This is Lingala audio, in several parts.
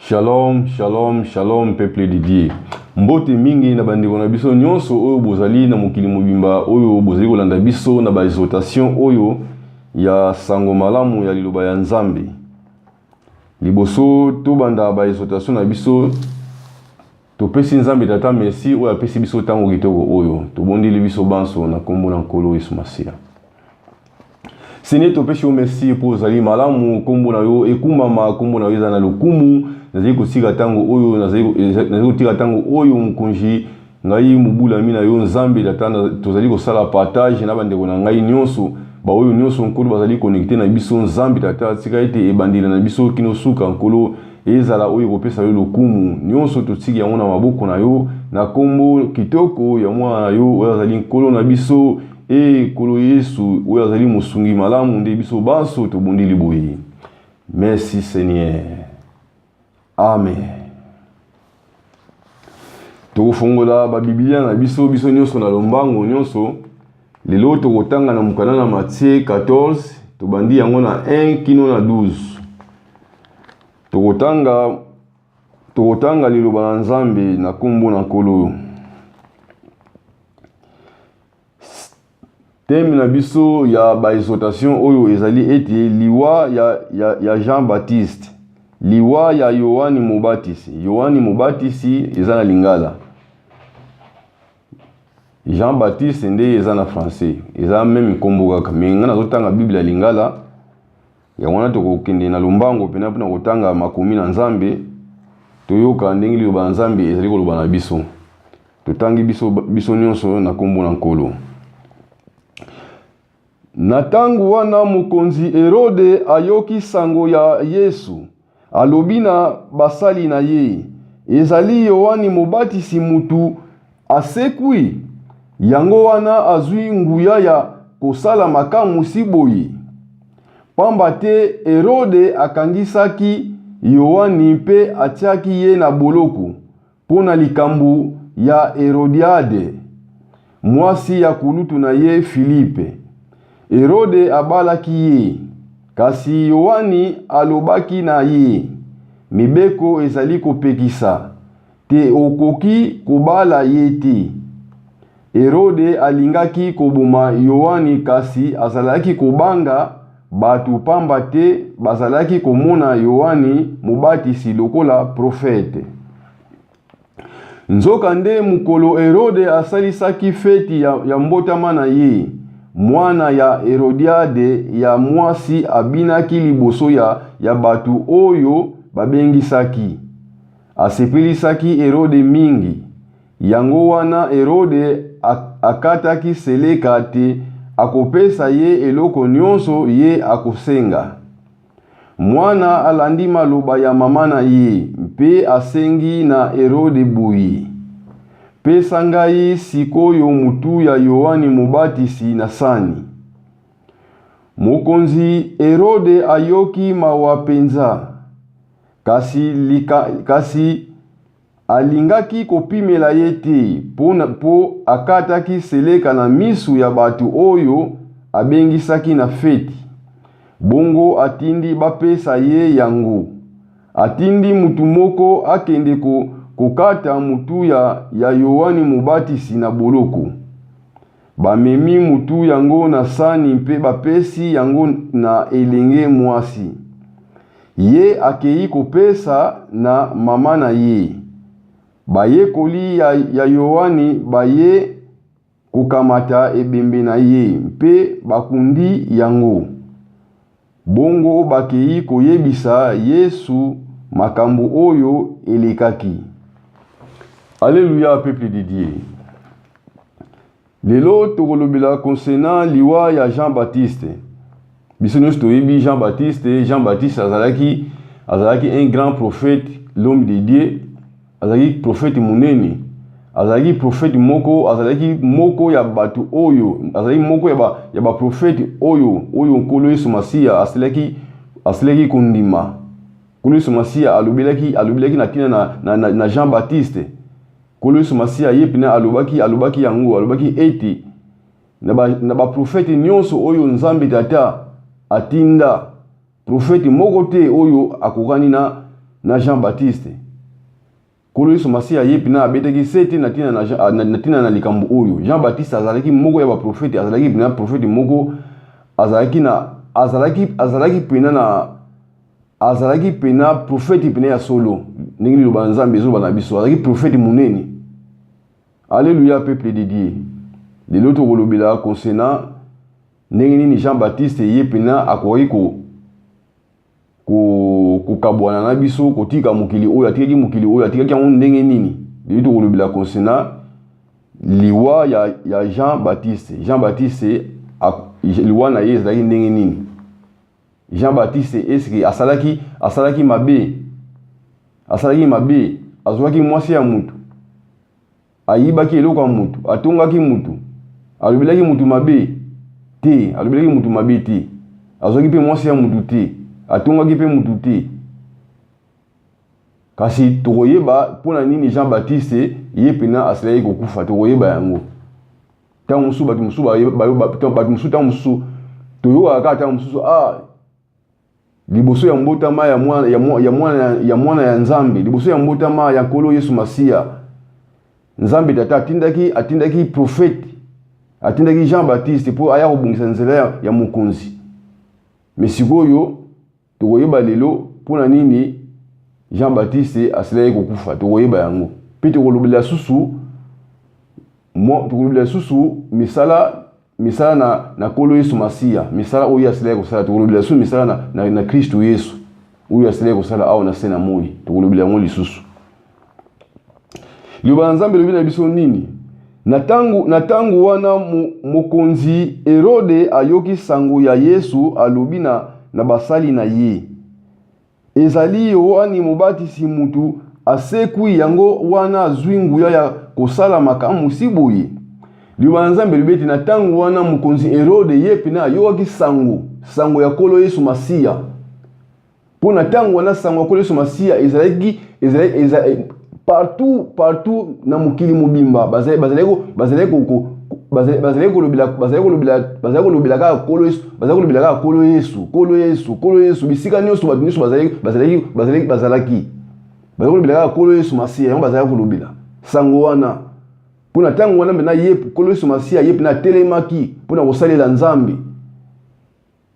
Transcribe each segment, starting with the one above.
Shalom, shalom, shalom peuple de Dieu. Mbote mingi na bandeko na biso nyonso oyo bozali na mokili mobimba oyo bozali kolanda biso na ba exhortation oyo ya sango malamu ya liloba ya Nzambe. Liboso tobanda ba exhortation na biso topesi Nzambe Tata merci oyo apesi biso ntango kitoko oyo. Tobondeli biso banso na nkombo na Nkolo Yesu Masiya. Seigneur topesi yo merci mpo ozali malamu, nkombo na yo ekumama, nkombo na yo eza na lokumu. Nazali kotika ntango oyo, nazali kotika ntango oyo mokonzi ngai mobulami na yo Nzambe Tata, tozali kosala partage na bandeko na ngai nyonso, baoyo nyonso Nkolo bazali connecte na biso. Nzambe Tata, tika ete ebandela na biso kino suka Nkolo ezala oyo ekopesa yo lokumu. Nyonso totiki yango na maboko na yo na nkombo kitoko ya mwana na yo oyo azali Nkolo na biso E Nkolo Yesu, oyo azali mosungi malamu, nde biso banso tobondeli boye. Merci Seigneur. Amen. Tokofongola babiblia na biso biso nyonso na lombango nyonso. Lelo tokotanga na mokanda na Matthieu 14, tobandi yango na 1 kino na 12. Tokotanga tokotanga liloba na Nzambe na nkombo na Nkolo. Thème na biso ya ba exhortation oyo ezali ete liwa ya, ya, ya Jean Baptiste, liwa ya Yohani Mobatisi. Yohani Mobatisi eza na Lingala, Jean Baptiste nde eza na français, eza meme nkombo kaka, me ngai nazotanga Bible ya Lingala. Yango wana tokokende na lombango mpena mpona kotanga makomi na Nzambe, toyoka ndenge liloba na Nzambe ezali koloba na biso. Totangi biso, biso nyonso na nkombo na Nkolo. Na ntango wana mokonzi Herode ayoki sango ya Yesu, alobi na basali na ye, ezali Yoane Mobatisi mutu asekwi, yango wana azwi nguya ya kosala makamwisi boye. Pamba te Herode akangisaki Yoane mpe atiaki ye na boloko mpo na likambo ya Herodiade, mwasi ya kulutu na ye Filipe. Herode abalaki ye, kasi Yoane alobaki na ye, Mibeko ezali kopekisa te okoki kobala ye te. Herode alingaki koboma Yoane, kasi azalaki kobanga bato pamba te bazalaki komona Yoane Mobatisi lokola profete. Nzokande mokolo Herode asalisaki feti ya, ya mbotama na ye, mwana ya Herodiade ya mwasi abinaki liboso ya, ya bato oyo babengisaki. Asepelisaki Herode mingi. Yango wana Herode akataki seleka te akopesa ye eloko nyonso ye akosenga. Mwana alandi maloba ya mama na ye mpe asengi na Herode boye, Pesa ngai sik'oyo mutu ya Yoane Mobatisi na sani. Mokonzi Herode ayoki mawa penza, kasi, lika, kasi Alingaki kopimela ye te mpo, mpo akataki seleka na miso ya bato oyo abengisaki na feti. Bongo atindi bapesa ye yango. Atindi moto moko akende ko, kokata motu ya, ya Yoane Mobatisi na boloko. Bamemi motu yango na sani mpe bapesi yango na elenge mwasi. Ye akei kopesa na mama na ye. Bayekoli ya, ya Yoane baye kokamata ebembe na ye mpe bakundi yango. Bongo bakei koyebisa Yesu makambo oyo elekaki. Alleluia, peuple de Dieu. Lelo tokolobela concernant liwa ya Jean Baptiste. Biso nyonso toyebi Jean Baptiste. Jean Baptiste azalaki azalaki un grand prophète, l'homme de Dieu. Azalaki prophète monene. Azalaki prophète moko, azalaki moko ya bato oyo, azalaki moko ya ba ya ba prophète oyo oyo Nkolo Yesu Masiya asilaki asilaki kondima. Nkolo Yesu Masiya alobelaki alobelaki na tina na, na, na, na Jean Baptiste. Nkolo Yesu Masiya ye pena alobaki, alobaki yango, alobaki ete na ba, na baprofete nyonso oyo Nzambe Tata atinda, profete moko te oyo akokani na, na Jean Baptiste. Nkolo Yesu Masiya ye mpena abetaki sete na ntina na, na, ntina na likambo oyo. Jean Baptiste azalaki moko ya baprofete, azalaki mpena profete moko, azalaki na azalaki azalaki mpena na azalaki mpena profete mpena ya solo, ndenge liloba ya Nzambe ezoloba na biso, azalaki profete monene. Alléluia peuple de Dieu. Lelo tokolobela concernant ndenge nini Jean Baptiste ye mpena akokaki ko kokabwana na biso, kotika mokili oyo, atikaki mokili oyo, atikaki yango ndenge nini. Lelo tokolobela concernant liwa ya Jean Baptiste. Jean Baptiste liwa na ye ezalaki ndenge nini? Jean Baptiste eske asalaki mabe? Asalaki mabe, azwaki mwasi ya mutu, ayibaki eloko ya mutu, atongaki mutu, alobelaki mutu mabe te, alobelaki mutu mabe te, azwaki mpe mwasi ya mutu te, atongaki mpe mutu te. Kasi tokoyeba mpo na nini Jean Baptiste ye mpena asilaki kokufa, tokoyeba yango. Ntango mosusu bato mosusu bato mosusu ntango mosusu toyokaka kaka ntango mosusu ah, liboso ya mbotama ya mwana ya, ya, mwana, ya mwana ya Nzambe, liboso ya mbotama ya Nkolo Yesu Masiya, Nzambe Tata atindaki prophète, atindaki Jean Baptiste mpo aya kobongisa nzela ya mokonzi. Mais sikoyo tokoyeba lelo mpo na nini Jean Baptiste asilaki kokufa, tokoyeba yango. Mpe tokolobela susu tokolobela susu misala na Nkolo Yesu Masiya, misala oyo asilaki kosala, tokolobela susu misala na Kristo Yesu oyo asilaki kosala awa na se na moi, tokolobela yango lisusu. Liloba na Nzambe elobi na biso nini? Na tango wana mokonzi Herode ayoki sango ya Yesu, alobi na basali na ye, ezali Yoane Mobatisi mutu asekwi, yango wana azwi nguya ya kosala makamwisi boye. Liloba na Nzambe elobi ete na tango wana mokonzi Herode ye pena ayokaki sango ya Nkolo Yesu Masiya. Mpo na tango wana sango ya Nkolo Yesu Masiya ezalaki, ezalaki, ezalaki partout, partout na mokili mobimba, bazalaki, bazalaki, bazalaki ko, ko, bazalaki, bazalaki kolobela, bazalaki kolobela, bazalaki kolobela kaka Nkolo Yesu, bazalaki kolobela kaka Nkolo Yesu, Nkolo Yesu, Nkolo Yesu, bisika nyonso bato nyonso bazalaki, bazalaki, bazalaki, bazalaki. Bazalaki kolobela kaka Nkolo Yesu Masiya, yango bazalaki kolobela sango wana. Mpo na tango wana mpenza ye Nkolo Yesu Masiya ye mpenza atelemaki mpo na kosalela Nzambe.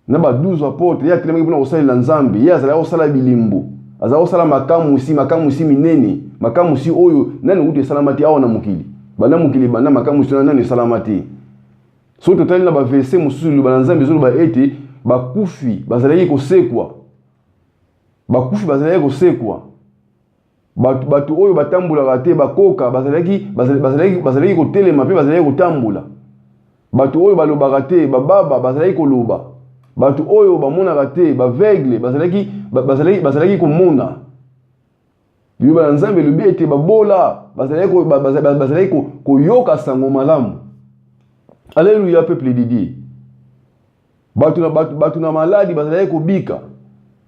Na ba 12 apôtres, ye atelemaki mpona kosalela Nzambe. Ye azalaki kosala bilembo, azalaki kosala makamwisi, makamwisi minene, makamwisi oyo nani kutu esalama te awa na mokili. Banda mokili ebanda, makamwisi wana nani esalama te. Soki totali na ba verset mosusu, liloba na Nzambe ezoloba ete bakufi bazalaki kosekwa, bakufi bazalaki kosekwa. Bato oyo batambolaka te, bakoka, bazalaki kotelema mpe bazalaki kotambola. Bato oyo balobaka te, bababa, bazalaki koloba. Bato oyo bamonaka te, baveugle, bazalaki komona. Liloba na Nzambe elobi ete babola bazalaki koyoka sango malamu. Alléluia, peuple de Dieu. Bato na, bato, bato na maladi bazalaki kobika.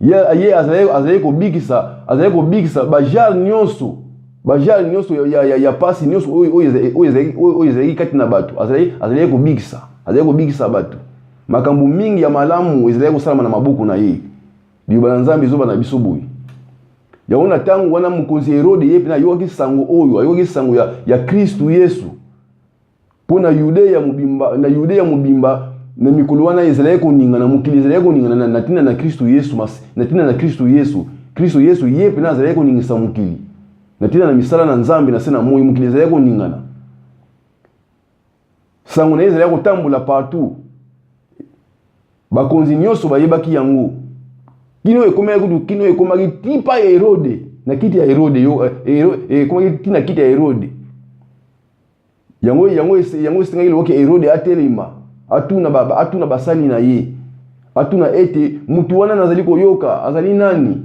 Ye azalaki kobikisa, azalaki kobikisa ba genre nyonso, ba genre nyonso ya pasi nyonso oyo ezalaki kati na bato. Azalaki kobikisa, azalaki kobikisa bato. Makambo mingi ya malamu ezalaki kosalama na maboko na ye. Liloba na Nzambe ezoba na biso boye. Yango na tango wana mokonzi Herode ye mpenza ayokaki sango oyo, ayokaki sango ya Kristu Yesu. Mpo na Yudea mobimba, na Yudea mobimba, na mikolo wana ezalaki koningana, mokili ezalaki koningana na ntina na Kristo Yesu, mas, na ntina na Kristo Yesu. Kristo Yesu ye mpenza azalaki koningisa mokili na ntina na misala na Nzambe na se na moi, mokili ezalaki koningana. Sango na ye ezalaki kotambola partout. Bakonzi nyonso bayebaki yango. Kino ekomaki kutu, kino ekomaki ti pa Herode, na kiti ya Herode, yo, eh, eh, ekomaki ti na kiti ya Herode. Yango esengaki lokoki Herode atelema, atuna basali na ye, atuna ete mutu wana nazali koyoka azali nani?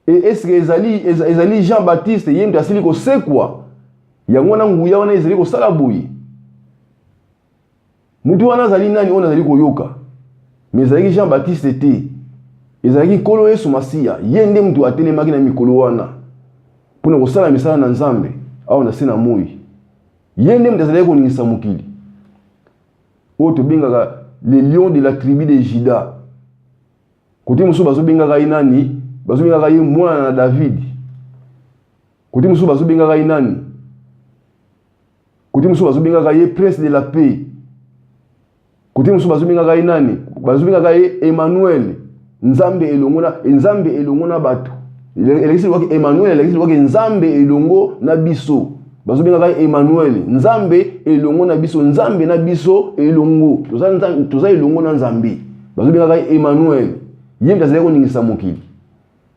E, eske ezali Jean Baptiste ye moto asili kosekwa? Yango wana nguya wana ezali kosala boye. Mutu wana azali nani oyo nazali koyoka? Mais ezalaki Jean Baptiste te. Ezalaki Nkolo Yesu Masiya. Ye nde mutu atelemaki na mikolo wana mpo na kosala misala na Nzambe awa na se na moi. Ye nde mutu azalaki koningisa mokili. Oyo tobengaka le lion de la tribu de Juda. Kote mosusu bazobengaka ye nani? Bazobengaka ye mwana na David. Kote mosusu bazobengaka ye nani? Kote mosusu bazobengaka ye prince de la paix. Kote mosusu bazobengaka ye nani? Bazobengaka ye Emmanuel, Nzambe elongo na Nzambe elongo na bato. Elakisi lobaki Emmanuel, elakisi lobaki Nzambe elongo na biso. Bazobengaka ye Emmanuel, Nzambe elongo na biso, Nzambe na biso elongo. Toza, toza elongo na Nzambe. Bazobengaka ye Emmanuel. Ye moto azali koningisa mokili.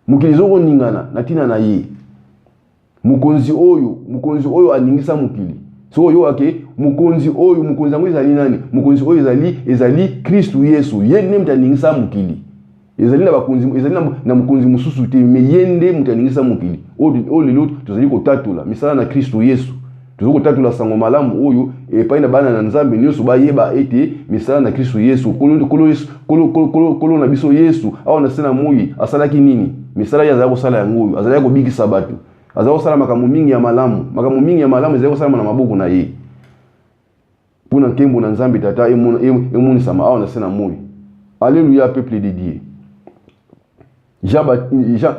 Mokili ezokoningana na ntina na ye. Mokonzi oyo, mokonzi oyo aningisa mokili. Soki oyoka ke mokonzi oyo, mokonzi yango ezali nani? Mokonzi oyo ezali ezali Kristu Yesu. Ye nde moto aningisa mokili. Ezali na bakonzi, ezali na, na mokonzi mosusu te, me ye nde moto aningisa mokili. Oyo, oyo lelo tozali kotatola misala na Kristu Yesu. Tozali kotatola sango malamu oyo epai na bana na Nzambe nyonso bayeba ete misala na Kristu Yesu, Nkolo, Nkolo Yesu, Nkolo, Nkolo, Nkolo, Nkolo na biso Yesu awa na se na moi asalaki nini? Misala ye azalaki kosala yango oyo, azalaki kobikisa bato, azalaki kosala makambo mingi ya malamu, makambo mingi ya malamu ezalaki kosalama na maboko na ye mpo na nkembo na Nzambe Tata emonisama awa na se na moi. Alléluia, peuple de Dieu. Jean, Jean,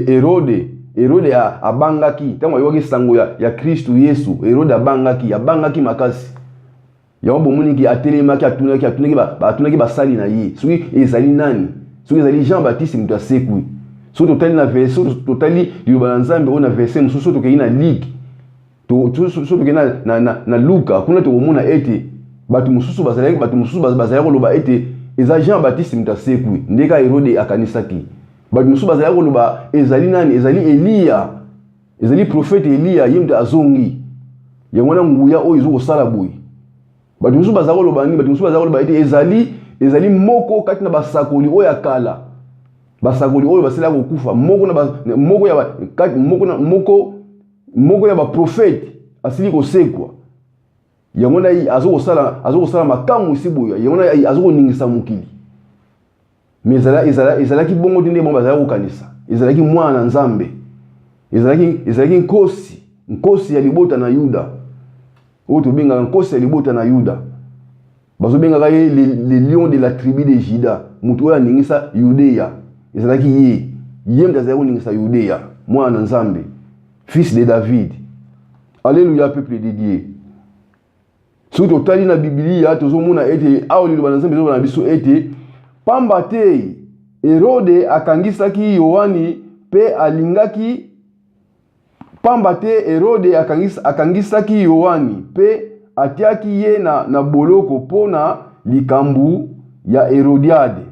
Herode, Herode abangaki ntango ayokaki sango ya, ya Kristu Yesu. Herode abangaki, abangaki makasi. Yango bomoniki atelemaki, atunaki, atunaki, atunaki basali na ye soki ezali nani, soki ezali Jean Baptiste moto asekwi. Soki totali na verse, soki totali liloba na Nzambe oyo na verse mosusu, soki tokei na Luc, soki tokei na, na, na, na Luka, kuna tokomona ete bato mosusu bazalaki, bato mosusu bazalaki koloba ete eza Jean Baptiste moto asekwi, nde kaka Herode akanisaki. Bato mosusu bazalaki koloba ezali nani? Ezali Eliya, ezali prophète Eliya, ye moto azongi. Yango wana nguya oyo ezo kosala boye. Bato mosusu bazalaki koloba nini? Bato mosusu bazalaki koloba ete ezali ezali moko kati na basakoli oyo ya kala, basakoli oyo basilaki kokufa, moko na ba, moko ya ba, kati, moko na, moko moko ya baprofete asili kosekwa. Yango na azo kosala, azo kosala makamwisi boye, yango na azo koningisa mokili. Mais ezala, ezala, ezalaki bongo te nde bango bazalaki kokanisa. Ezalaki mwana na Nzambe. Ezalaki, ezalaki nkosi, nkosi ya libota na Yuda. Oyo tobengaka nkosi ya libota na Yuda. Bazobengaka ye le, le lion de la tribu de Juda. Moto oyo aningisa Yudea. Ezalaki ye. Ye moto azalaki koningisa Yudea. Mwana na Nzambe. Fils de David. Alléluia, peuple de Dieu. Soki totali na Biblia, tozomona ete awa liloba na Nzambe ezoloba na biso ete pamba te Herode akangisaki Yohani mpe alingaki pamba te Herode akangis, akangisaki Yohani mpe atiaki ye na, na boloko mpo na likambo ya Herodiade,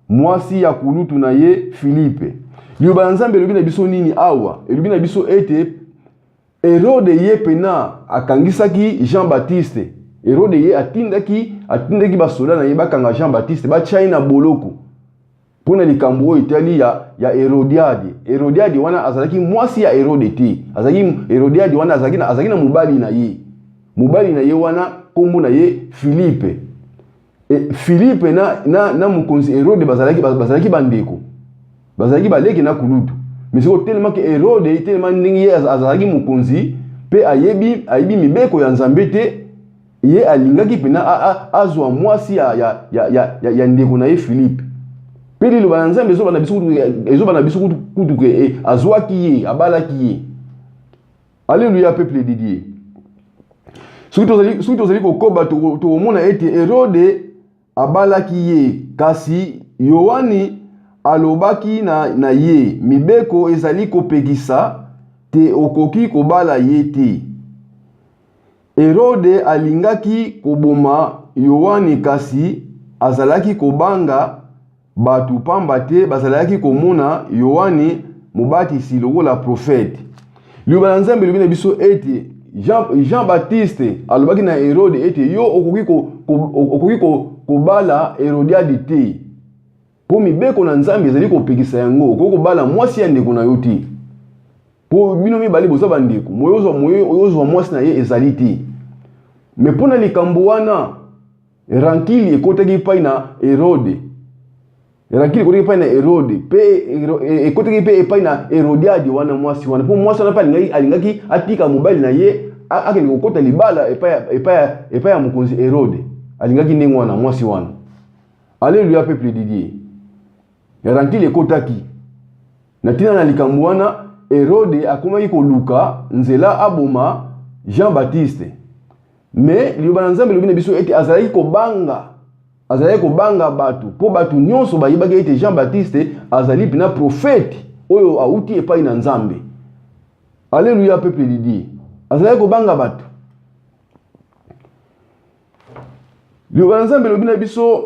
mwasi ya kulutu na ye Filipe. Liloba na Nzambe elobi na biso nini awa? Elobi na biso ete Herode ye pena akangisaki Jean Baptiste. Herode ye atindaki atindaki basoda na ye bakanga Jean Baptiste, batya ye na boloko mpo na likambo oyo etali ya, ya Herodiade. Herodiade wana azalaki mwasi ya Herode te. Azalaki Herodiade wana azalaki na, azalaki na mobali na ye. Mobali na ye wana nkombo na ye Filipe. E, Filipe na, na, na mokonzi Herode bazalaki, bazalaki bandeko, bazalaki baleki na kulutu. Mais sikoyo telema ke Herode, telema ndenge ye azalaki mokonzi mpe ayebi, ayebi mibeko ya Nzambe te, ye alingaki mpena azwa mwasi ya, ya, ya, ya, ya, ya ndeko na ye Filipe. Mpe liloba na Nzambe ezoba na biso kutu, ezoba na biso kutu, kutu ke eh, azwaki ye, abalaki ye. Alléluia peuple de Dieu. Soki tozali soki tozali kokoba tokomona ete Herode abalaki ye, kasi Yoane alobaki na, na ye, mibeko ezali kopekisa te okoki kobala ye te. Herode alingaki koboma Yoane kasi azalaki kobanga bato pamba te bazalaki komona Yoane Mobatisi lokola profete. Liloba na Nzambe elobi na biso ete Jean, Jean Baptiste alobaki na Herode ete yo okoki ko, ko, okoki ko, kobala Herodiade te mpo mibeko na Nzambe ezali kopekisa yango. Okoki kobala mwasi ya ndeko na yo te mpo bino mibale boza bandeko, moye ozwa mwasi na ye ezali te. Me mpo na likambo wana Rankili ekotaki epai na Herode. Rankili ekotaki epai na Herode mpe e, ekotaki mpe epai na Herodiade wana mwasi wana, mpo mwasi wana mpe alingaki, alingaki atika mobali na ye akende kokota libala epai, epai, epai ya mokonzi Herode. Alingaki ndenge wana mwasi wana. Alléluia peuple de Dieu. Rancune ekotaki. Na ntina na likambo wana, Herode akomaki koluka nzela aboma Jean Baptiste. Me liloba na Nzambe elobi na biso ete azalaki kobanga, azalaki kobanga bato, mpo bato nyonso bayebaki ete Jean Baptiste azali mpena profete oyo auti epai na Nzambe. Alléluia, peuple de Dieu. Azalaki kobanga bato. Liloba na Nzambe elobi na biso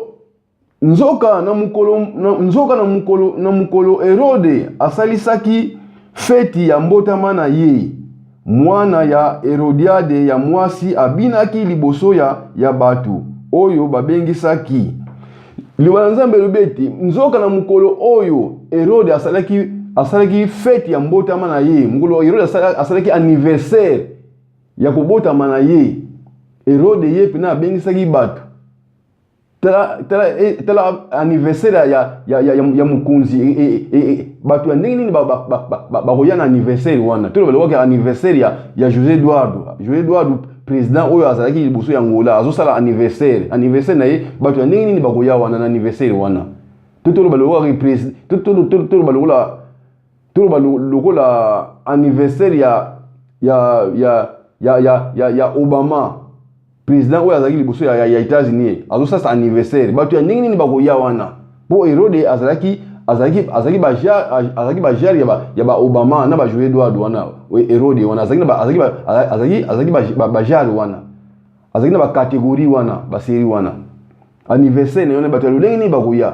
Nzoka na mokolo, na, nzoka na mokolo, na mokolo Herode asalisaki feti ya mbotama na ye, mwana ya Herodiade ya mwasi abinaki liboso ya, ya bato oyo babengisaki. Liloba na Nzambe elobi ete nzoka na mokolo oyo Herode asalaki, asalaki feti ya mbotama na ye, mokolo Herode asalaki anniversaire ya kobotama na ye, Herode ye mpena abengisaki bato tala, tala, eh, tala anniversaire ya, ya, ya, ya, ya mokonzi eh, eh, eh, eh, bato ya ndenge nini bakoya ba, ba, ba, ba na anniversaire wana tolo balobaki anniversaire ya, ya José Eduardo. José Eduardo président oyo azalaki liboso ya Angola azosala anniversaire, anniversaire na ye, bato ya ndenge nini bakoya wana na anniversaire wana? To toloba lokola toloba lokola toloba lokola anniversaire ya ya ya ya ya ya, ya Obama président oyo azalaki liboso ya, ya, ya États-Unis azosasa anniversaire, bato ya ndenge nini bakoya wana? Mpo Herode azalaki azalaki azalaki bajar azalaki bajar ya ba ya ba Obama na ba José Eduardo wana. Herode wana azalaki na ba azalaki ba azalaki azalaki ba bajar wana, azalaki na ba catégorie wana, ba série wana. Anniversaire na yo, bato ya lolenge nini bakoya?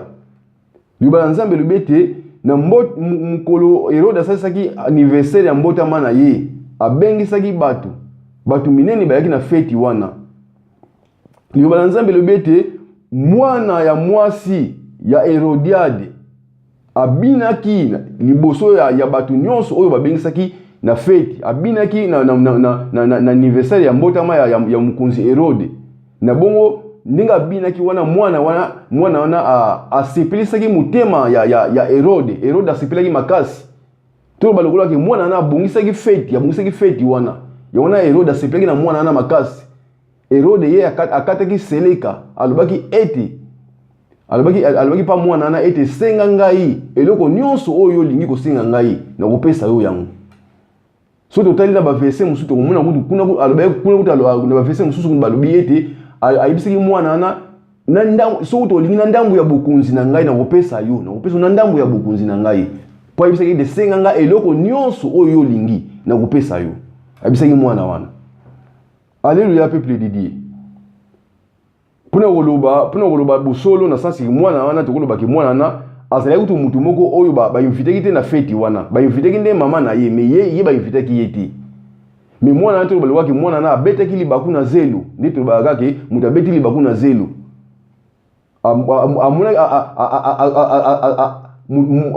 Liloba na Nzambe elobi ete na mokolo Herode asalisaki anniversaire ya mbotama na ye, abengisaki bato, bato minene bayaki na feti wana. Liloba na Nzambe elobi ete mwana ya mwasi ya Herodiade abinaki liboso ya, ya bato nyonso oyo babengisaki na feti, abinaki na, na, na, na, na, na, na anniversaire ya mbotama ya, ya, ya mokonzi Herode. Na bongo ndenge abinaki wana, mwana wana mwana wana asepelisaki motema ya, ya, ya Herode. Herode asepelaki makasi. To balokolaki mwana wana abongisaki feti, abongisaki feti wana. Ya wana Herode asepelaki na mwana wana makasi. Herode ye akataki seleka, alobaki ete alobaki alobaki pa mwana wana ete senga ngai eloko nyonso oyo olingi kosenga ngai, nakopesa yo yango. Soki totali na baverse mosusu, tokomona kutu kuna alobaki kuna kutu na baverse mosusu kutu balobi ete ayebisaki mwana wana na ndambo, soki tolingi na ndambo ya bokonzi na ngai nakopesa yo, nakopesa na ndambo ya bokonzi na ngai. Mpo ayebisaki ete senga ngai eloko nyonso oyo yo olingi nakopesa yo. Ayebisaki mwana wana. Alléluia, peuple de Dieu. Mpona koloba, mpona koloba bosolo na sasi, mwana wana tokoloba ke mwana wana azalaki kutu mutu moko oyo bainvitaki te na feti wana. Bainvitaki nde mama na ye, me ye, ye bainvitaki ye te. Me mwana wana toloba lobaki mwana wana abetaki libaku na zelo, nde tolobaka kaka ke moto abeti libaku na zelo. Amonaki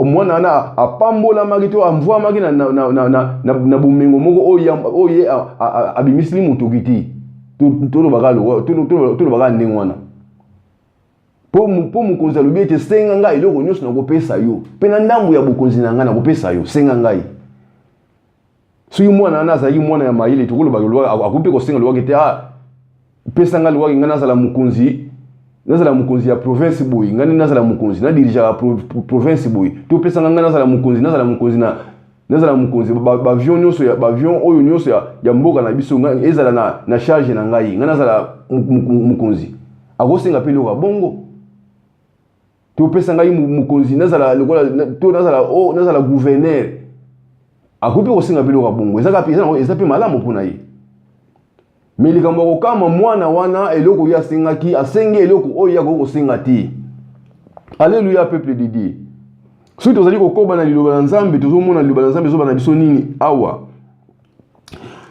mwana wana apambolamaki to amvwamaki na, na, na, na, na, na, na bomengo moko oyo ye abimisili motoki te. Tolobaka ndenge wana mpo mokonzi alobi ete senga ngai eloko nyonso nakopesa yo, mpe na ndambo ya bokonzi na ngai nakopesa yo, senga ngai. Soki mwana wana azalaki mwana ya mayele, tokoloba akoki mpe kosenga lobaki te, ah, pesa ngai lobaki ngai nazala mokonzi, nazala mokonzi ya province boye, ngai nde nazala mokonzi, nadirigeaka province boye, to pesa ngai nazala mokonzi, nazala mokonzi na nazala mokonzi baavion nyonso ya baavion oyo nyonso ya, ya mboka na biso ezala na, na charge na ngai, ngai nazala mokonzi. Akosenga mpe eloko ya bongo, to pesa ngai mokonzi nazala lokola to nazala oh, nazala gouverneur. Akoki mpe kosenga mpe eloko ya bongo, eza mpe malamu mpo na ye. Me likambo ya kokama, mwana wana eloko ye asengaki, asengi eloko oyo ye akoki kosenga te. Alléluia, peuple de Dieu. Soki tozali kokoba na liloba na Nzambe, tozomona liloba na Nzambe ezoba na biso nini awa?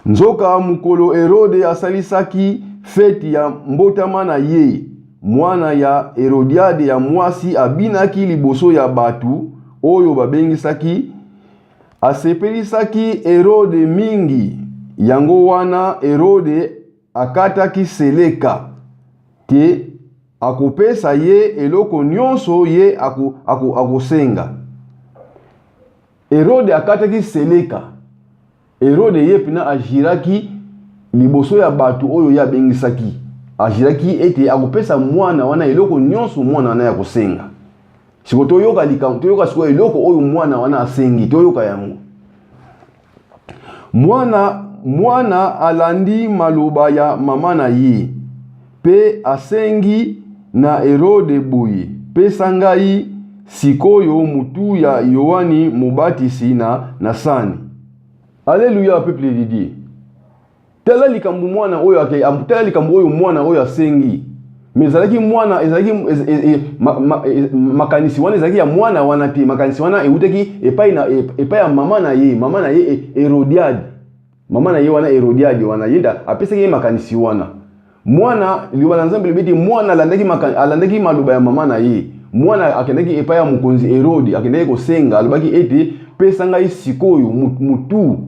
Nzoka mokolo Herode asalisaki feti ya mbotama na ye, mwana ya Herodiade ya mwasi abinaki liboso ya bato oyo babengisaki. Asepelisaki Herode mingi, yango wana Herode akataki seleka te akopesa ye eloko nyonso ye akosenga. Ako, ako Herode akataki seleka. Herode ye mpena agiraki liboso ya bato oyo ye abengisaki. Agiraki ete akopesa mwana wana eloko nyonso mwana wana ya kosenga. Siko toyoka likambo, toyoka sikoyo eloko oyo mwana wana asengi, toyoka yango. Mwana mwana alandi maloba ya mama na ye mpe asengi na Herode boye, pesa ngai sikoyo mutu ya Yoani Mobatisi na, na sani. Alleluia, peuple de Dieu. Tala likambo mwana oyo ake, tala likambo oyo mwana oyo asengi. Mais ezalaki mwana, ezalaki e, e, e, ma, ma, e, makanisi wana ezalaki ya mwana wana te. Makanisi wana eutaki epai na epai ya mama na ye, mama na ye Herodiade. Mama na ye wana Herodiade wana ye nde apesaki ye makanisi wana. Mwana, liloba na Nzambe elobi ete mwana alandaki, alandaki maloba ya mama na ye. Mwana akendaki epai ya mokonzi Herode, akendaki kosenga, alobaki ete pesa ngai sikoyo mutu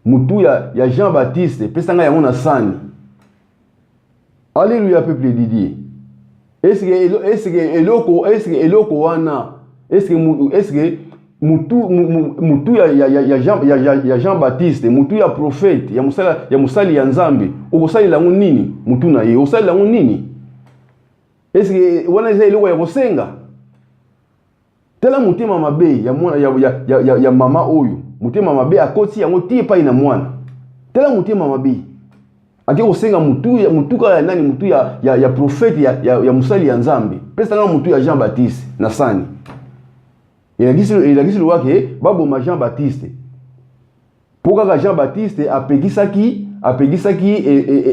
mutu ya, ya Jean Baptiste, pesa ngai yango na sani. Alléluia peuple de Dieu. Est-ce que est-ce que eloko est-ce que eloko wana est-ce que est-ce que mutu mutu ya, ya, ya, ya, Jean, ya, ya, ya Jean Baptiste, mutu ya prophète, ya musala ya musali ya Nzambe, okosalela yango nini? Mutu na ye, okosalela yango nini? Est-ce que wana eza eloko ya kosenga? Tala motema mabe ya mwana ya, ya, ya, ya, ya mama oyo, motema mabe akoti yango ti epai na mwana. Tala motema mabe ake kosenga mutu ya mutuka ya nani, mutu ya, ya, ya prophète ya, ya, ya mosali ya Nzambe, pesa nga mutu ya Jean Baptiste na sani. Elakisi elakisi lokola ke baboma Jean Baptiste mpo kaka Jean Baptiste apekisaki apekisaki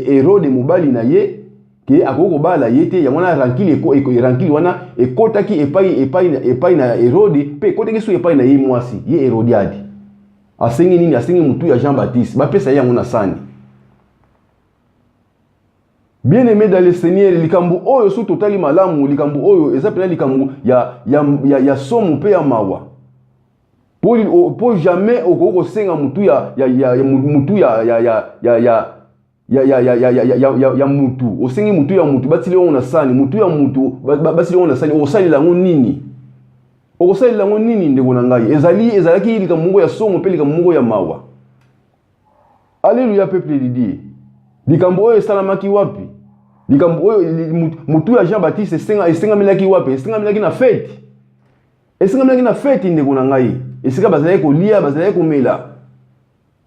Herode mobali na ye ke akoki kobala ye te. Yango wana rancune rancune wana ekotaki epai epai epai na Herode mpe ekotaki soki epai na ye mwasi ye Herodiade. Asengi nini? Asengi mutu ya Jean Baptiste, bapesa ye yango na sani. Bien aimé dans le Seigneur, likambo oyo soki totali malamu, likambo oyo eza mpenza likambo ya, ya, ya, ya somo mpe ya mawa. Po, po jamais okoki kosenga mutu ya, ya, ya, ya mutu ya, ya, ya, ya, ya ya ya ya ya ya ya ya ya mutu, osengi mutu ya mutu batili yango na sani, mutu ya mutu batili yango na sani, okosalela yango nini? Okosalela yango nini ndeko na ngai? Ezali ezalaki likambo moko ya somo mpe likambo moko ya mawa. Alléluia peuple de Dieu. Likambo oyo esalamaki wapi? Likambo oyo mutu ya Jean Baptiste esenga esengamelaki wapi? Esengamelaki na fete. Esengamelaki na fete ndeko na ngai. Esika bazalaki kolia, bazalaki komela.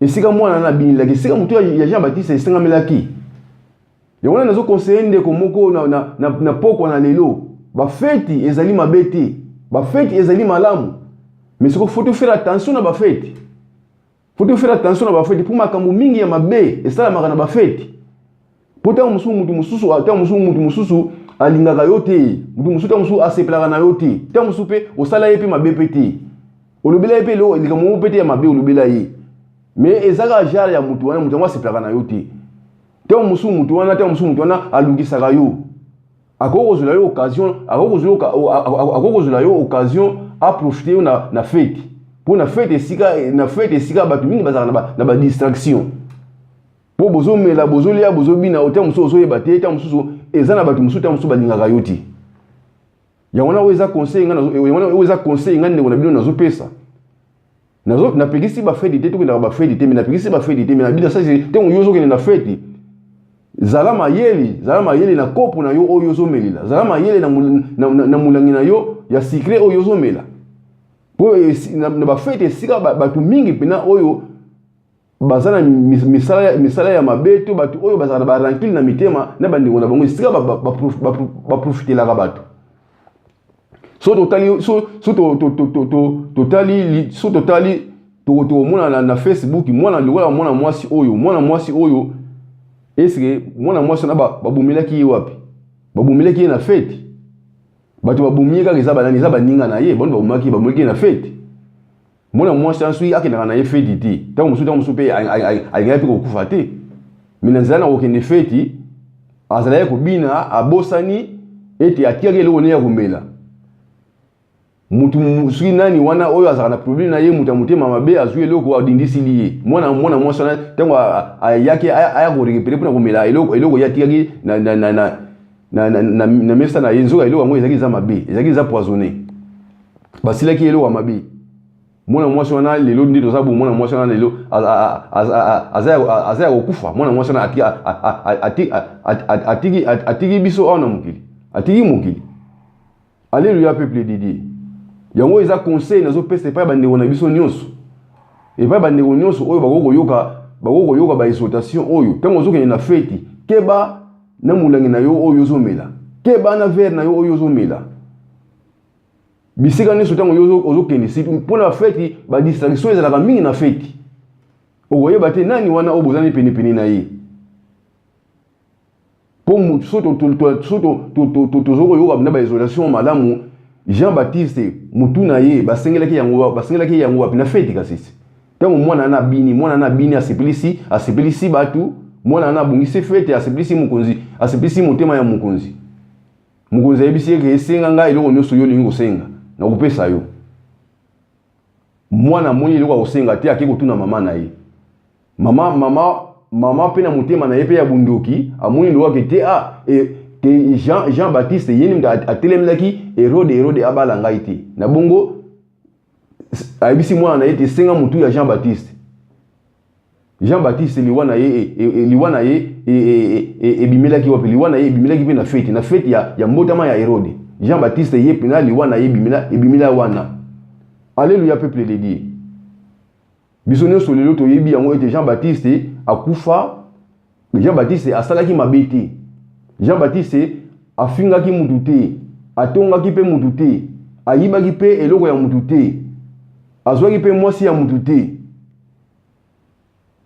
Esika mwana na abinelaki, esika mutu ya Jean Baptiste esengamelaki. Yango wana nazo conseiller ndeko moko na, na, na, na pokwa na lelo. Bafeti ezali mabe te. Bafeti ezali malamu. Mais siko faut faire attention na bafeti. Faut faire attention na bafeti mpo makambo mingi ya mabe esalamaka na bafeti. Mpo ntango mosusu moto mosusu ntango mosusu moto mosusu alingaka yo te, moto mosusu ntango mosusu asepelaka na yo te, ntango mosusu mpe osala ye mpe mabe mpe te, olobela ye mpe eloko likambo moko mpe te ya mabe olobela ye, mais eza kaka genre ya moto wana, moto yango asepelaka na yo te. Ntango mosusu moto wana ntango mosusu moto wana alukisaka yo, akoki kozwela yo occasion, akoki kozwela yo occasion aprofite yo na, na fete, mpo na fete esika na fete esika bato mingi bazalaka na badistraction, mpo bozomela, bozolia, bozobina, ntango mosusu ozoyeba te, ntango mosusu eza na bato mosusu ntango mosusu balingaka yo te. Yango wana oyo eza conseil nga, yango wana oyo eza conseil nga ndeko na bino nazopesa. Nazo napekisi bafeti te, tokendaka bafeti te, me napekisi bafeti te, me na bino sasi ntango yo ozokende na feti, zala mayele, zala mayele na kopo na yo oyo ozomelela, zala mayele na, na, na, na molangi na yo ya sucre oyo ozomela, mpo na, na bafeti esika bato mingi mpena oyo baza na misala, misala ya mabe to bato oyo bazalaka na barankile na mitema na bandeko na bango, esika baprofitelaka bato. So totali so, so totali so totali tokomona na, na Facebook mwana lokola mwana mwasi oyo, mwana mwasi oyo eske mwana mwasi wana babomelaki ye wapi? Babomelaki ye na fete. Bato babomi ye kaka eza banani? Eza baninga na ye, bango babomaki, babomaki ye na fete. Mwana mwasi wana soki akendaka na ye feti te, ntango mosusu ntango mosusu mpe alingaki mpe kokufa te, me na nzela na kokende feti azalaki kobina, abosani ete atikaki eloko ne ya komela. Mutu soki nani wana oyo azalaka na problème na ye, moto ya motema mabe azwi eloko adindisili ye. Mwana mwana mwasi wana ntango ayaki aya korekipere mpona komela eloko eloko ye atikaki na, na, na, na, na, na, na, na mesa na ye, nzoka eloko yango ezalaki eza mabe, ezalaki eza poisonné, basilaki eloko ya mabe. Mwana mwasi wana lelo nde toza bo, mwana mwasi wana lelo aza ya kokufa. Mwana mwasi wana atiki biso awa na mokili, atiki mokili. Alleluia peuple de Dieu. Yango eza conseil nazopesa epai ya bandeko na biso nyonso, epai ya bandeko nyonso oyo bakoki koyoka, bakoki koyoka ba exhortation oyo. Ntango ozokende na feti, keba na molangi na yo oyo ozomela, keba na verre na yo oyo ozomela. Bisika nyonso ntango yo ozokende, mpo na feti, ba distraction ezalaka mingi na feti. Okoyeba te nani wana oyo bozali penepene na ye. Mpo so tozo koyoka na ba exhortation malamu, Jean Baptiste mutu na ye basengelaki yango, basengelaki yango wapi? Na feti. Kasi ntango mwana na abini, mwana na abini, asepelisi, asepelisi bato, mwana na abongisi fete, asepelisi mokonzi, asepelisi motema ya mokonzi. Mokonzi ayebisi ye ke esenga ngai eloko nyonso yo olingi kosenga, nakopesa yo. Mwana amoni eloko ya kosenga te, ake kotuna mama na ye. Mama mpe na motema na ye mpe ya bondoki amoni lokola ke te, ah, e, ke Jean Baptiste ye nde atelemelaki Herode, Herode abala ngai te. Na bongo ayebisi mwana na ye te senga motu ya Jean Baptiste. Jean Baptiste liwa na ye, liwa na ye ebimelaki wapi? Liwa na ye ebimelaki mpe na feti, na feti ya mbotama ya Herode. Jean Baptiste ye mpena liwa na ye ebimela wana. Alleluia peuple de Dieu. Biso nyonso lelo toyebi yango ete Jean Baptiste akufa. Jean Baptiste asalaki mabe te. Jean Baptiste afingaki mutu te, atongaki mpe mutu te, ayibaki mpe eloko ya mutu te, azwaki mpe mwasi ya mutu te,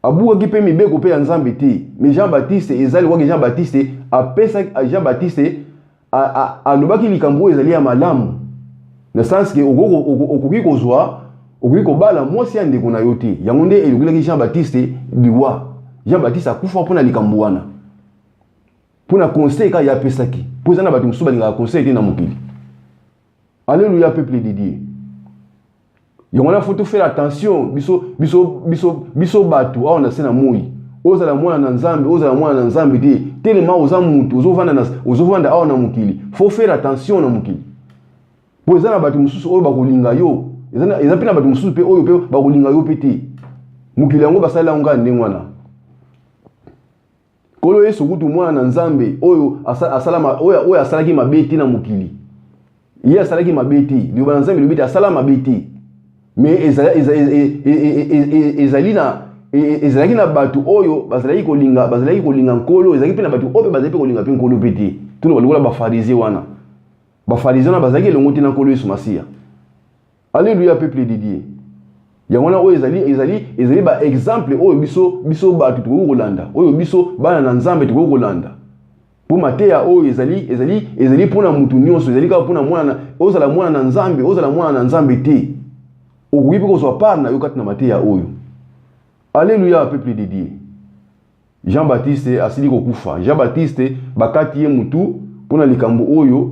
abukaki mpe mibeko mpe ya Nzambe te. Mais Jean Baptiste ezali kwaki Jean Baptiste apesaki, Jean Baptiste alobaki likambo oyo ezali ya malamu, na sens ke okoki kozwa, okoki kobala mwasi ya ndeko na yo te. Yango nde elokelaki Jean Baptiste liwa. Jean Baptiste akufa mpona likambo wana, mpona conseil kaka ye apesaki, mpo eza na bato mosusu balingaka conseil te na mokili. Alleluia peuple de Dieu. Yango wana faut faire attention biso biso biso biso bato awa na se na moi. Ozala mwana na Nzambe, ozala mwana na Nzambe te, telema oza mutu, ozovanda awa na mokili, faut faire attention na mokili. Po eza na bato mosusu oyo bakolinga yo, eza mpe na bato mosusu mpe oyo mpe bakolinga yo mpe te. Mokili yango basalela yango kaka ndenge wana. Nkolo Yesu kutu mwana na Nzambe oyo asala, oyo asalaki mabe te na mokili. Ye asalaki mabe te. Liloba na Nzambe elobi te asala mabe te. Mais ezali na, ezalaki na bato oyo bazalaki kolinga, bazalaki kolinga Nkolo, ezalaki mpe na bato oyo mpe bazalaki mpe kolinga mpe Nkolo mpe te. Toloba lokola ba Pharisien wana. Ba Pharisien wana bazalaki elongo te na Nkolo Yesu Masiya. Alléluia peuple de Dieu. Yango wana oyo ezali ba exemple oyo biso bato tokoki kolanda, oyo biso bana na Nzambe tokoki kolanda. Mpo mateya oyo ezali mpona mutu nyonso, ezali kaka mpona mwana, ozala mwana na Nzambe, ozala mwana na Nzambe te. Okoki mpe kozwa part na yo kati na mateya oyo. Alléluia peuple de Dieu. Jean Baptiste asili kokufa. Jean Baptiste bakati ye mutu mpona likambo oyo,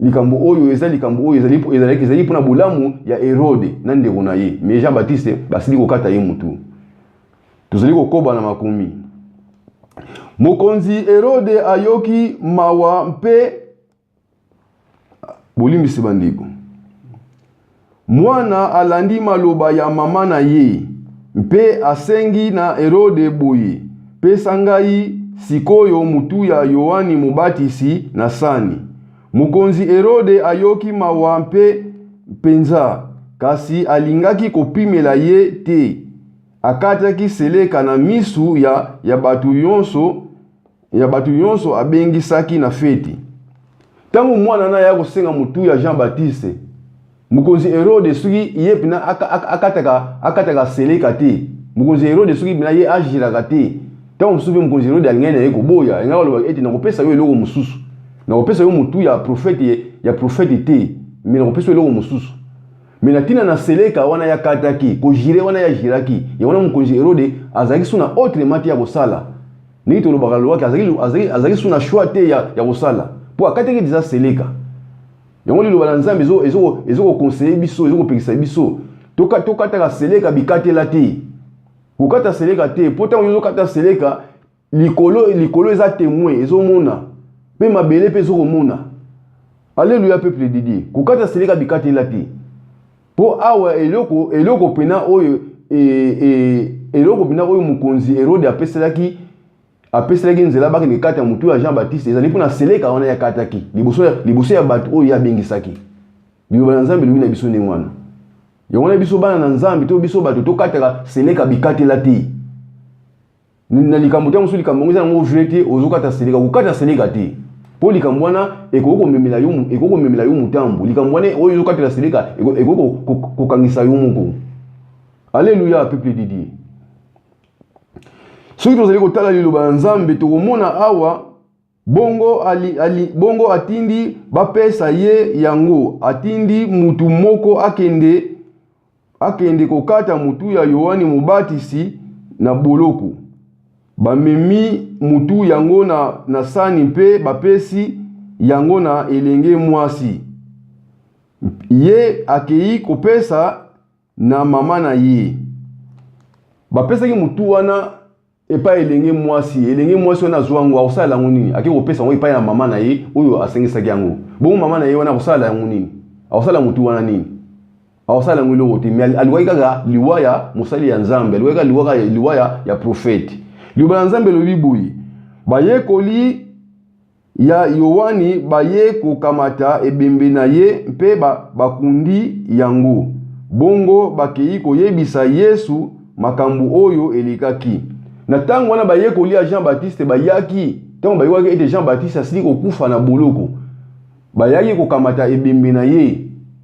likambo oyo eza likambo oyo ezali mpona bolamu ya Herode na ndeko na ye. Mais Jean Baptiste basili kokata ye mutu. Tozali kokoba na makomi. Mokonzi Herode ayoki mawa mpe bolimbisi bandeko. Mwana alandi maloba ya mama na ye mpe asengi na Herode boye: pesa ngai sikoyo mutu ya Yohani Mobatisi na sani. Mokonzi Herode ayoki mawa mpe mpenza, kasi alingaki kopimela ye te. Akataki seleka na misu ya bato nyonso, ya bato nyonso abengisaki na feti. Ntango mwana na ya kosenga motu ya Jean Baptiste, mokonzi Herode soki ye mpena akataka seleka te, mokonzi Herode soki mpena ye agiraka te, ntango mosusu mpe mokonzi Herode alingaki na ye koboya, alingaki koloba ete nakopesa yo eloko mosusu, nakopesa yo motu ya prophète, ya prophète te, mais nakopesa yo eloko mosusu. Mais na ntina na seleka wana ya kataki, kojire wana ya giraki, yango wana mokonzi Herode azalaki so na autrement te ya kosala. Ndenge tolobaka lobaki, azalaki so na choix te ya kosala, mpo akataki deja seleka. Yango liloba na Nzambe ezo koconseiller biso, ezo kopekisa biso tokataka seleka bikatela te. Kokata seleka te, mpo ntango ozokata seleka, likolo eza témoin, ezomona, mpe mabele mpe ezokomona. Alléluia peuple de Dieu. Kokata seleka bikatela te, mpo awa eloko pena oyo, eloko pena oyo mokonzi Herode apeselaki. Apeselaki nzela bakende kata motu ya Jean Baptiste, ezali mpo na seleka wana ye akataki liboso, liboso ya bato oyo ye abengisaki. Liloba na Nzambe elobi na biso ndenge wana. Yango wana biso bana na Nzambe to biso bato tokataka seleka bikatela te. Na likambo ntango mosusu likambo yango eza yango vrai te, ozokata seleka, kokata seleka te. Mpo likambo wana ekoki komemela yo, ekoki komemela yo motambo. Likambo wana oyo ozokatela seleka ekoki kokangisa yo moko. Alléluia, peuple de Dieu. Soki tozali kotala liloba ya Nzambe, tokomona awa bongo, ali, ali, bongo atindi bapesa ye yango, atindi mutu moko akende, akende kokata mutu ya Yoane Mobatisi na boloko. Bamemi mutu yango na, na sani mpe bapesi yango na elenge mwasi. Ye akei kopesa na mama na ye. Bapesaki motu wana epai elenge mwasi. Elenge mwasi wana azwa yango, akosalela yango nini? Ake kopesa yango epai na mama na ye oyo asengisaki yango. Bongo mama na ye wana akosalela yango nini? Akosala motu wana nini? Akosala yango eloko te. Mais alukaki kaka liwa ya mosali ya Nzambe, alukaki kaka liwa, liwa ya, ya profete. Liloba na Nzambe elobi boye, bayekoli ya Yoane baye kokamata ebembe na ye mpe bakundi yango. Bongo bakei koyebisa Yesu makambo oyo elekaki. Na ntango wana bayekoli ya Jean Baptiste bayaki, ntango bayokaki ete Jean Baptiste asili kokufa na boloko, bayaki kokamata ebembe na ye,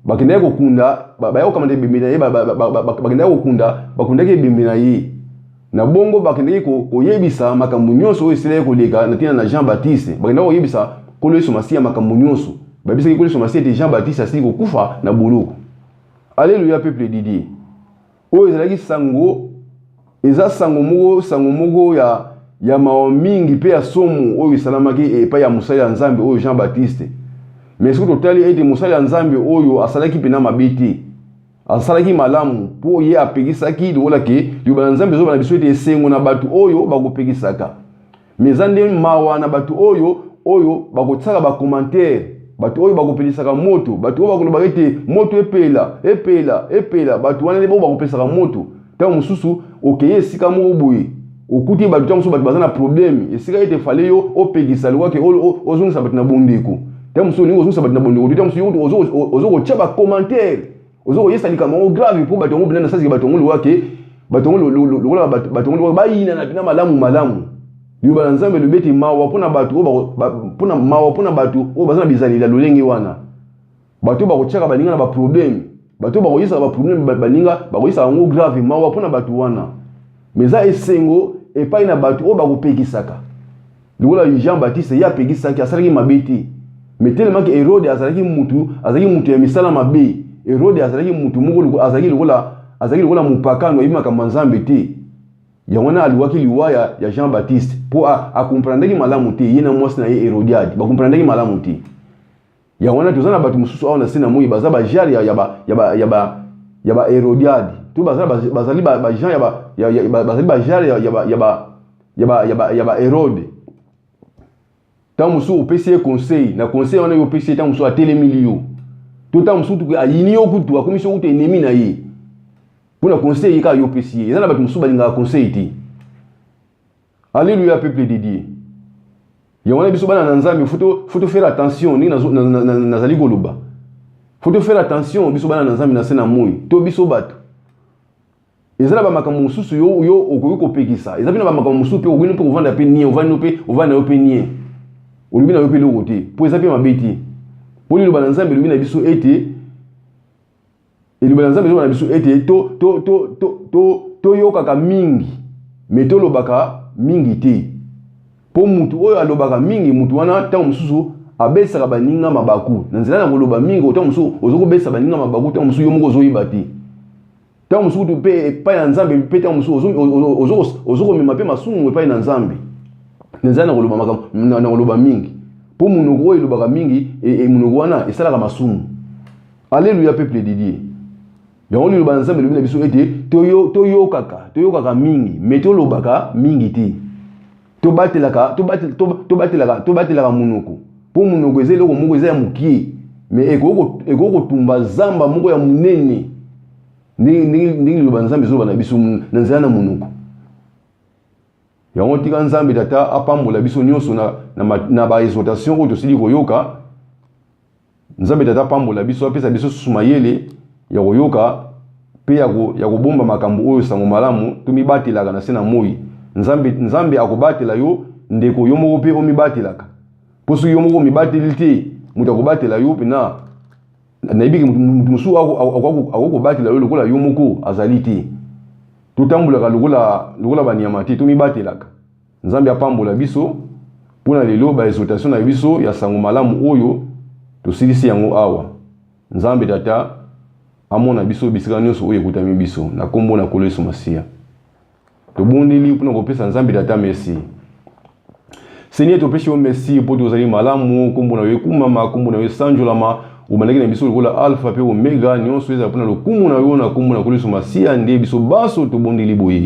bakendaki kokunda, bayaki kokamata ebembe na ye, bakendaki kokunda, bakundaki ebembe na ye. Na bongo bakendaki koyebisa makambo nyonso oyo esilaki koleka na ntina na Jean Baptiste. Bakendaki koyebisa Nkolo Yesu Masiya makambo nyonso. Bayebisaki Nkolo Yesu Masiya ete Jean Baptiste asili kokufa na boloko. Aleluya, peuple de Dieu. Oyo ezalaki sango, eza sango moko, sango moko ya ya mawa mingi mpe ya somo oyo esalamaki epai ya mosali ya Nzambe oyo Jean Baptiste. Mais soki totali ete mosali ya Nzambe oyo asalaki mpenza mabe te, Asalaki malamu mpo ye apekisaki lokola ke liloba na Nzambe ezoba na biso ete esengo na bato oyo bakopekisaka. Mais eza nde mawa na bato oyo oyo bakotisaka ba commentaire, bato oyo bakopelisaka moto, bato oyo bakolobaka ete moto epela, epela, epela, bato wana nde bango bakopelisaka moto. Ntango mosusu okei esika moko boye okuti bato, ntango mosusu bato baza na problème, esika ete fale yo opekisa lokola ke ozongisa bato na bondeko. Ntango mosusu olingi kozongisa bato na bondeko te, ntango mosusu ozo kotia ba commentaire, ozo koyesa likambo yango grave mpo bato yango mpenza na sasi bato yango lokola ke bato yango lokola bato yango lokola bayinana mpenza malamu malamu. Liloba na Nzambe elobi ete mawa mpo na bato oyo mpo na mawa mpo na bato oyo baza na bizaleli ya lolenge wana. Bato oyo bakotiaka baninga na ba problème, bato oyo bakoyesaka ba problème baninga, bakoyesaka yango grave, mawa mpo na bato wana. Mais eza esengo epai na bato oyo bakopekisaka. Lokola Jean Baptiste ye apekisaki, asalaki mabe te. Mais tellement que Herode azalaki mutu, azalaki mutu ya misala mabe. Herode azalaki mutu moko azalaki lokola azalaki lokola mopakano, ayebi makambo ya Nzambe te. Yango wana alukaki liwa ya, ya Jean Baptiste mpo akomprendaki malamu te, ye na mwasi na ye Herodiade bakomprendaki malamu te. Yango wana toza na bato mosusu awa na se na moi baza ba genre ya, ya ba ya ba ya ba ya ba Herodiade to baza bazali ba, ba genre ya ba ya, ya, bazali ba genre ya, ya ba ya ba ya ba ya ba ya ba Herode. Ntango mosusu opesi ye conseil, na conseil wana yo opesi ye, ntango mosusu atelemeli yo, to ntango mosusu ayini yo kutu, akomisi yo kutu ennemi na ye mpo na conseil ye kaka yo opesi ye. Eza na bato mosusu balingaka conseil te. Alléluia, peuple de Dieu. Yango wana biso bana na Nzambe faut to faire attention ndenge nazali koloba. Faut to faire attention biso bana na Nzambe na se na moi to biso bato. Eza na ba makambo mosusu yo yo okoki kopekisa. Eza mpe na ba makambo mosusu mpe okoki mpe kovanda mpe nie, ovandi mpe ovandi na yo mpe nie. Olobi na yo mpe eloko te mpo eza mpe mabe te. Mpo liloba na Nzambe elobi na biso ete Liloba na Nzambe ezoba na biso ete to to to to to toyokaka mingi me tolobaka mingi te. Mpo mutu oyo alobaka mingi, mutu wana ntango mosusu abesaka baninga mabaku na nzela na koloba mingi. Ntango mosusu ozo kobesa baninga mabaku, ntango mosusu yo moko ozoyeba te. Ntango mosusu kutu mpe epai na Nzambe, mpe ntango mosusu ozo komema mpe masumu epai na Nzambe na nzela na koloba makambo na koloba mingi. Mpo monoko oyo elobaka mingi, monoko wana esalaka masumu. Alléluia, peuple de Dieu. Yango liloba na Nzambe elobi na biso ete toyokaka, toyokaka mingi, mais tolobaka mingi te. Tobatelaka, tobatelaka, tobatelaka monoko. Mpo monoko eza eloko moko eza ya mokie, mais ekoki kotumba zamba moko ya monene. Ndenge liloba na Nzambe ezoloba na biso na nzela na monoko. Yango tika Nzambe Tata apambola biso nyonso na, na, na ba exhortation oyo tosili koyoka. Nzambe Tata apambola biso, apesa biso susu mayele ya koyoka mpe ya, ko, ya kobomba makambo oyo sango malamu. Tomibatelaka na se na moi. Nzambe, Nzambe akobatela yo ndeko, yo moko mpe omibatelaka, mpo soki yo moko omibateli te, moto akobatela yo mpena nayebi ke moto mosusu akoki kobatela yo lokola yo moko azali te. Totambolaka lokola, lokola banyama te, tomibatelaka. Nzambe apambola biso mpo na lelo. Ba exhortation na biso ya sango malamu oyo tosilisi yango awa. Nzambe Tata amona biso bisika nyonso oyo ekutami biso, na nkombo na Nkolo Yesu Masiya tobondeli mpona kopesa Nzambe Tata merci. Seigneur, topesi yo merci mpo tozali malamu. Nkombo na yo ekumama, nkombo na yo esanjolama. Obandaki na biso lokola Alpha mpe Omega. Nyonso ezala mpona lokumu na yo, na nkombo na Nkolo Yesu Masiya nde biso baso tobondeli boye.